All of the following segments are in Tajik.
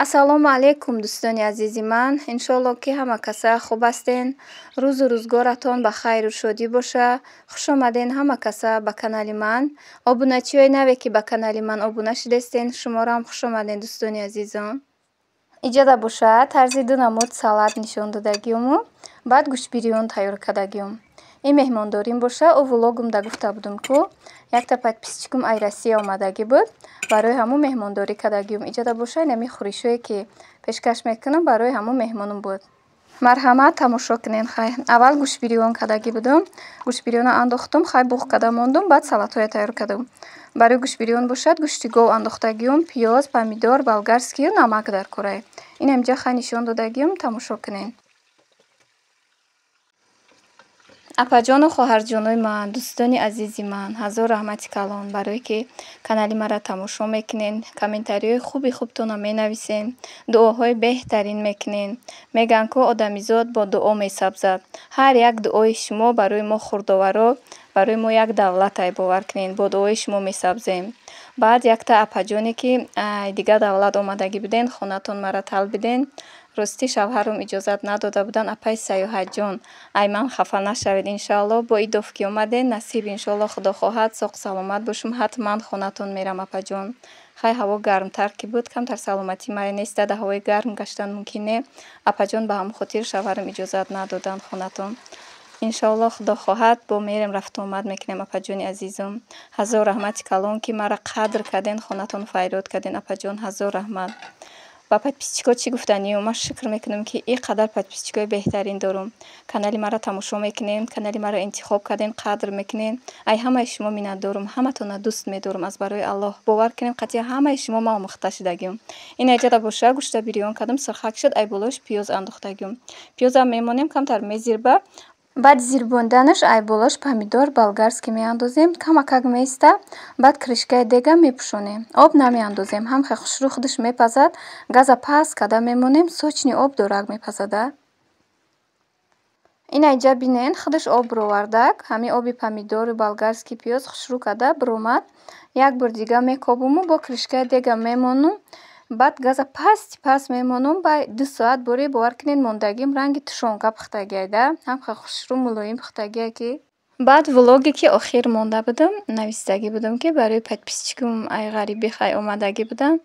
Ассалому алайкум, дӯстони азизи ман. Иншоалло, ки ҳама каса хуб ҳастен. Рӯзу рӯзгоратон ба хайру шодӣ боша. Хуш омаден ҳама каса ба канали ман. Обуначиҳои наве, ки ба канали ман обуна шудестен, шуморо ҳам хуш омаден, дӯстони азизон. Иҷода боша, тарзи ду намуд салат нишон додагиюму баъд гӯштбирён тайёр кардагиюм. Ин меҳмондорим боша, ӯ влогумда гуфта будум, ку якта подписчикум ай Россия омадагӣ буд, барои ҳамун меҳмондорӣ кардагиюм. Иҷода боша, инами хӯришҳое, ки пешкаш мекунам, барои ҳамун меҳмонум буд. Марҳамат, тамошо кунен. Хай, аввал гӯштбирён кардагӣ будум. Гӯштбирёнро андохтум, хай, буғ карда мондум, баъд салатҳоя тайёр кардам. Барои гӯштбирён бошад, гӯшти гов андохтагиюм, пиёз, помидор болгарскию намак дар кораи. Ин ҳамҷа, хай, нишон додагиюм, тамошо кунен. Апаҷону хоҳарҷонои ман, дӯстони азизи ман, ҳазор раҳмати калон, барое ки канали маро тамошо мекунен, комментариҳои хуби хубтонро менависен, дуоҳои беҳтарин мекунен. Мегӯянд, ку одамизод бо дуо месабзад. Ҳар як дуои шумо барои мо хурдоваро, барои мо як давлатай, бовар кунед, бо дуои шумо месабзем. Баъд якта апаҷоне, ки дигар давлат омадагӣ буден, хонатон маро талбиден. Ростӣ, шавҳарам иҷозат надода буданд. Апаи Саёҳатҷон, ай ман хафа нашавед, иншоалло, бо идоф ки омаден, насиб, иншоалло, худо хоҳад, соқ саломат бошум, ҳатман хонатон мерам, апаҷон. Хай, ҳаво гармтар ки буд, камтар саломатӣ мая неста, дар ҳавои гарм гаштан мумкин не, апаҷон. Ба ҳамон хотир шавҳарам иҷозат надоданд хонатон. Иншоалло, худо хоҳад, бо мерем, рафтуомад мекунем, апаҷони азизум. Ҳазор раҳмати калон, ки маро қадр карден, хонатон файрод карден, апаҷон, ҳазор раҳмат. Ба подписчикҳо чӣ гуфтаниё? Ман шукр мекунам, ки ин қадар подписчикҳои беҳтарин дорум. Канали маро тамошо мекунем, канали маро интихоб кардем, қадр мекунем. Ай ҳамаи шумо миннатдорум, ҳаматонро дӯст медорум аз барои Аллоҳ. Бовар кунем, қатъи ҳамаи шумо ман омӯхта шудагиюм. Ин айҷада боша, гӯшта бирён кардам, сурхак шуд, ай болош пиёз андохтагиюм. Пиёзам мемонем, камтар мезирба. Баъди зирбонданаш ай болош помидор болгарский меандозем, камакак меиста, баъд крышкаи дега мепӯшонем. Об намеандозем, ҳамхе хушрӯ худаш мепазад, газа паст карда мемонем, сочный об дорак мепазада. Ин айҷа бинен, худаш об бировардак, ҳамин оби помидору болгарский пиёз хушрӯ карда биромад. Як бор дига мекобуму бо крышкаи дега мемонум. Баъд газа пасти паст мемонум, ба 2 соат боре, бовар кунед, мондагим ранги тушонка пухтагиай да, ҳамхе хушрӯ мулоим пухтагиай ки. Баъд влоге, ки охир монда будам, навистагӣ будам, ки барои подписчикум ай ғарибӣ, хай, омадагӣ будам.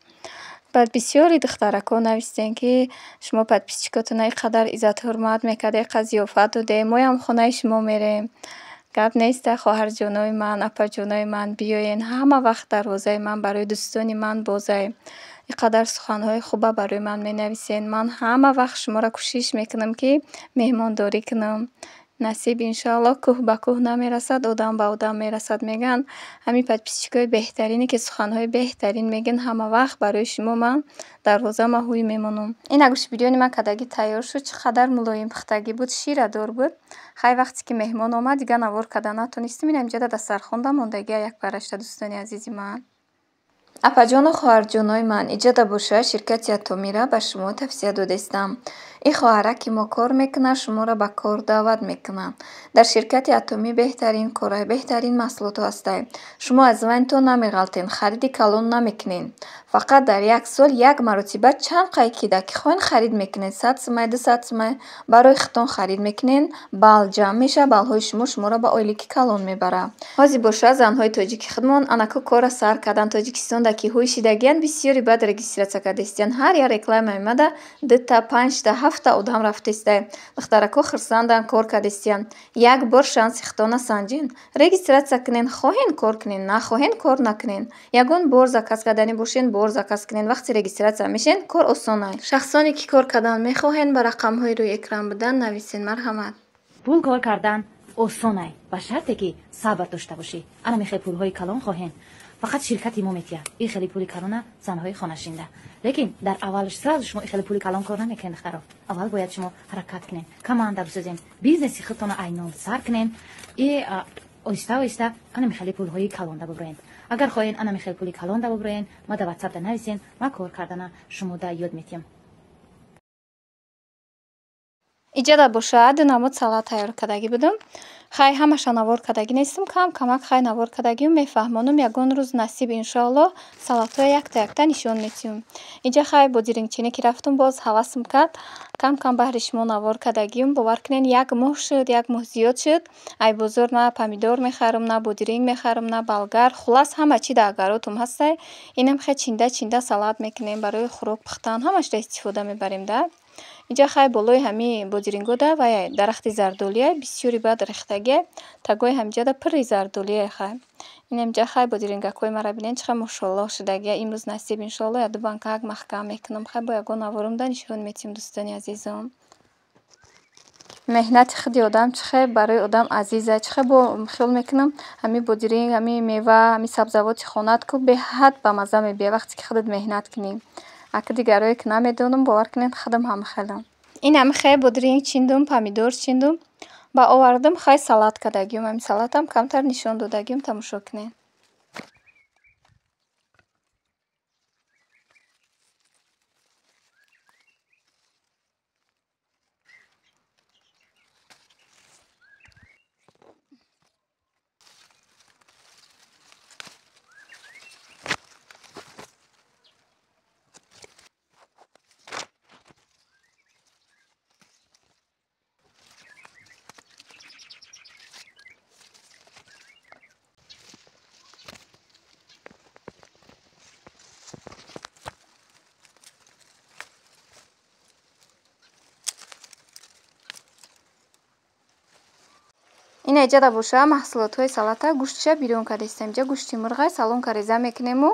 Баъд бисёри духтаракҳо навистем, ки шумо подписчикотонро ин қадар иззату ҳурмат мекардед, ин қадар зиёфат додем, моям хонаи шумо мерем. Гап неста, хоҳарҷонои ман, апаҷонои ман, биёен, ҳама вақт дарвозаи ман барои дӯстони ман бозай. Ин қадар суханҳои хуба барои ман менависен. Ман ҳама вақт шуморо кӯшиш мекунам, ки меҳмондорӣ кунам. Насиб, иншоалло, кӯҳ ба кӯҳ намерасад, одам ба одам мерасад, мегӯянд. Ҳамин подписчикҳои беҳтарине, ки суханҳои беҳтарин мегӯянд, ҳама вақт барои шумо ман дарвозама ҳуй мемонам. Ина гӯштбирёни ман кадагӣ тайёр шуд, чӣ қадар мулоим пухтагӣ буд, ширадор буд. Хай, вақте ки меҳмон омад, дига навор карда натонистем. Ин ҳамҷода дастархонда мондагия як парашта, дӯстони азизи ман. Апаҷону хоҳарҷонои ман, иҷода боша, ширкати Атомира ба шумо тавсия додестам. Ин хоҳараки мо кор мекунад, шуморо ба кор даъват мекунад. Дар ширкати Атомӣ беҳтарин корай, беҳтарин маҳсулотҳо ҳастай. Шумо аз вайнтон намеғалтен, хариди калон намекунед. Фақат дар як сол як маротиба чанд қай ки хоҳед харид мекунед, 100 сумай, 200 сумай барои худтон харид мекунед, балл ҷамъ мешавад, баллҳои шумо шуморо ба ойлики калон мебарад. Ҳозир боша, занҳои тоҷики худмон анаку корро сар карданд. Тоҷикистонда ки ҳуй шидагиянд, бисёри баъд регистрация кардастиянд. Ҳар як реклама омада, дута, панҷта, ҳафта одам рафтестай. Духтаракҳо хурсанданд, кор кардастиянд. Як бор шанси худтонро санҷен. Регистрация кунен, хоҳен кор кунен, нахоҳен кор накунен. Ягон бор заказ карданӣ бошен, бор заказ кунен. Вақте регистрация мешен, кор осонай. Шахсоне, ки кор кардан мехоҳен, ба рақамҳои рӯи экран будан нависен, марҳамат. Пул кор кардан осонай, ба шарте ки сабр дошта бошӣ. Ана мехоҳи пулҳои калон хоҳен, фақат ширкати мо метиҳад ин хеле пули калона занҳои хонашинда. Лекин дар аввалш сразу шумо ин хеле пули калон кор намекунед, духтаро. Аввал бояд шумо ҳаракат кунед, команда бисозем, бизнеси худтонро айнол сар кунен и оҳиста оҳиста ана мехеле пулҳои калонда буброен. Агар хоҳен ана мехел пули калонда буброен, ма да ватсапда нависен, ма кор кардана шумода ёд метиҳам. Иҷода бошад, ду намуд салат тайёр кардагӣ будам. Хай ҳамаша навор кардагӣ нестам, кам камак хай навор кардагиам, мефаҳмонам. Ягон рӯз насиб иншоаллоҳ салатҳоя якта якта нишон метиҳам. Инҷа хай бодирингчинӣ ки рафтум, боз ҳавасм кард, кам кам баҳри шумо навор кардагиам. Бовар кунед, як моҳ шуд, як моҳ зиёд шуд. Ай бозор на помидор мехарам, на бодиринг мехарам, на болгар. Хуллас ҳама чи дар огородам ҳастай. Инам хе чинда чинда салат мекунем барои хӯрок пухтан, ҳамашро истифода мебарем да. Инҷа хай болои ҳами бодирингода вай дарахти зардолия бисёри бад рехтагия, тагои ҳамиҷада пурри зардолия хай. Инамҷа хай бодирингакҳои мара бинед, чӣ қадр мошоаллоҳ шудагия. Имрӯз насиб иншоаллоҳ яду банкаак маҳкам мекунам. Хай бо ягон наворумда нишон метиҳем дӯстони азизом. Меҳнати худи одам чӣ хел барои одам азиза, чӣ хел бо хиёл мекунам ҳами бодиринг, ҳами мева, ҳами сабзавоти хонаат ку беҳад бамазза мебиёяд вақте ки худат меҳнат кунӣ. Ака дигарое ки намедонам, бовар кунед, худам ҳам хелам. Ин ҳами хел бодиринг чиндум, помидор чиндум, ба овардам хай салат кардагиам. Ҳами салатам камтар нишон додагиам, тамошо кунед. Ин эҷада боша маҳсулотҳои салата гӯштша бирён кардастем. Инҷа гӯшти мурғай салонка реза мекунему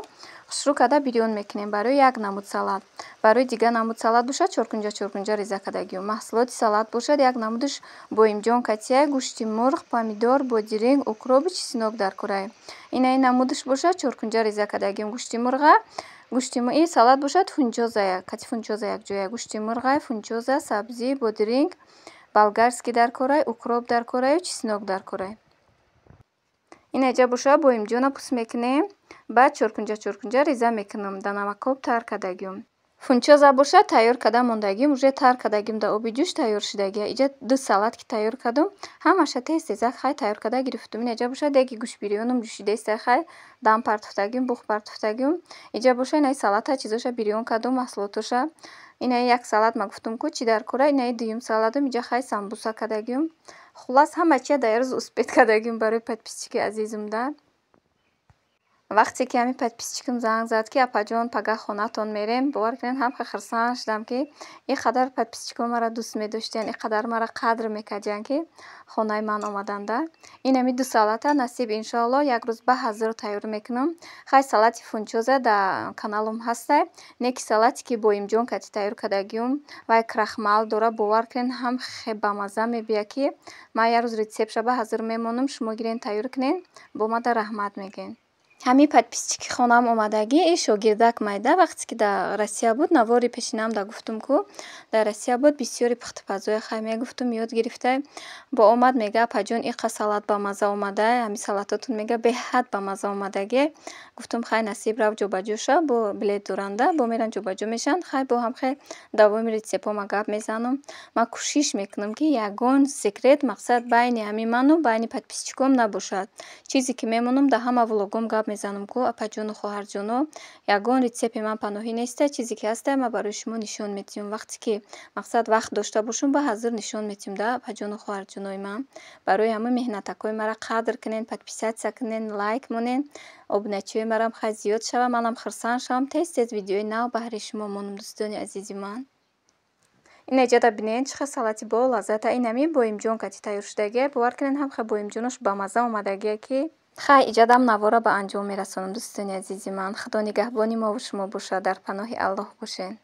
хушрӯ карда бирён мекунем барои як намуд салат. Барои дигар намуд салат бошад чоркунҷа чоркунҷа реза кардагием. Маҳсулоти салат бошад як намудаш боимҷон катия, гӯшти мурғ, помидор, бодиринг, укроп, чеснок дар кораи. Ина ин намудаш бошад чоркунҷа реза кардагием гӯшти мурға. Гӯшти ин салат бошад фунчоза, кати фунчоза якҷоя. Гӯшти мурғай, фунчоза, сабзӣ, бодиринг, болгарский дар корай, укроп дар кораю, чеснок дар корай. Ин эҷа боша боимҷона пӯст мекунем, баъд чоркунҷа чоркунҷа реза мекунам, дар намакоб тар кардагием. Фунчоза бошад тайёр карда мондагием, уже тар кардагием дар оби ҷӯш тайёр шудагия. Иҷа ду салат ки тайёр кардум, ҳамаша тез тезак хай тайёр карда гирифтум. Ин эҷа бошад деги гӯшт бирёнум ҷӯшидаиста хай дам партофтагием, буғ партофтагием. Иҷа боша инаи салата чизоша бирён кардум, маҳсулотоша. Инаи як салат ма гуфтум ку чӣ дар кора, инаи дуюм салатум иҷа хай самбуса кардагием. Хуллас ҳама чия дар як рӯз успеть кардагием барои подписчики азизум да. Вақте ки ҳамин подписчикам занг зад ки апаҷон пагаҳ хонатон мерем, бовар кунед ҳам хел хурсанд шудам ки ин қадар подписчикҳо маро дӯст медоштиянд, ин қадар маро қадр мекардиянд ки хонаи ман омаданда. Ин ҳами ду салата насиб иншоаллоҳ як рӯз ба ҳазур тайёр мекунам. Хай салати фунчоза дар каналам ҳастай, не ки салате ки боимҷон кати тайёр кардагиюм, вай крахмал дора, бовар кунед ҳам хел бамазза мебиёяд ки ман як рӯз рецептша ба ҳазур мемонам, шумо гирен тайёр кунед, бо мада раҳмат мегӯед. Ҳамин подписчики хонаам омадагӣ и шогирдак майда вақте ки дар Россия буд, навори пешинам да гуфтум ку дар Россия буд, бисёри пухтупазоя хай мегуфтум, ёд гирифтай. Бо омад мега апаҷон иқа салат бамазза омадай, ҳамин салатотон мега беҳад бамазза омадагӣ. Гуфтум хай насиб рав ҷобаҷо шав, бо билет доранда, бо меран ҷобаҷо мешаванд. Хай бо ҳам хел давоми рецептҳо ма гап мезанам. Ман кӯшиш мекунам ки ягон секрет мақсад байни ҳамин ману байни подписчиком набошад. Чизе ки мемонам дар ҳама влогом гап мезанам ку апаҷону хоҳарҷоно, ягон рецепти ман паноҳӣ нестай, чизе ки ҳастай ман барои шумо нишон метиҳам. Вақте ки мақсад вақт дошта бошам, ба ҳазур нишон метиҳам да апаҷону хоҳарҷонои ман. Барои ҳамин меҳнатакҳои маро қадр кунед, подписаться кунед, лайк монед, обуначиҳои марам хай зиёд шавад, манам хурсанд шавам, тез тез видеои нав баҳри шумо монам дӯстони азизи ман. Ин эҷада бинед чӣ хел салати болаззата. Ин ҳамин боимҷон кати тайёр шудагия. Бовар кунед ҳам хел боимҷонош бамазза омадагия ки хай иҷадам навора ба анҷом мерасонам дӯстони азизи ман. Худо нигаҳбони мову шумо бошад, дар паноҳи Аллоҳ бошед.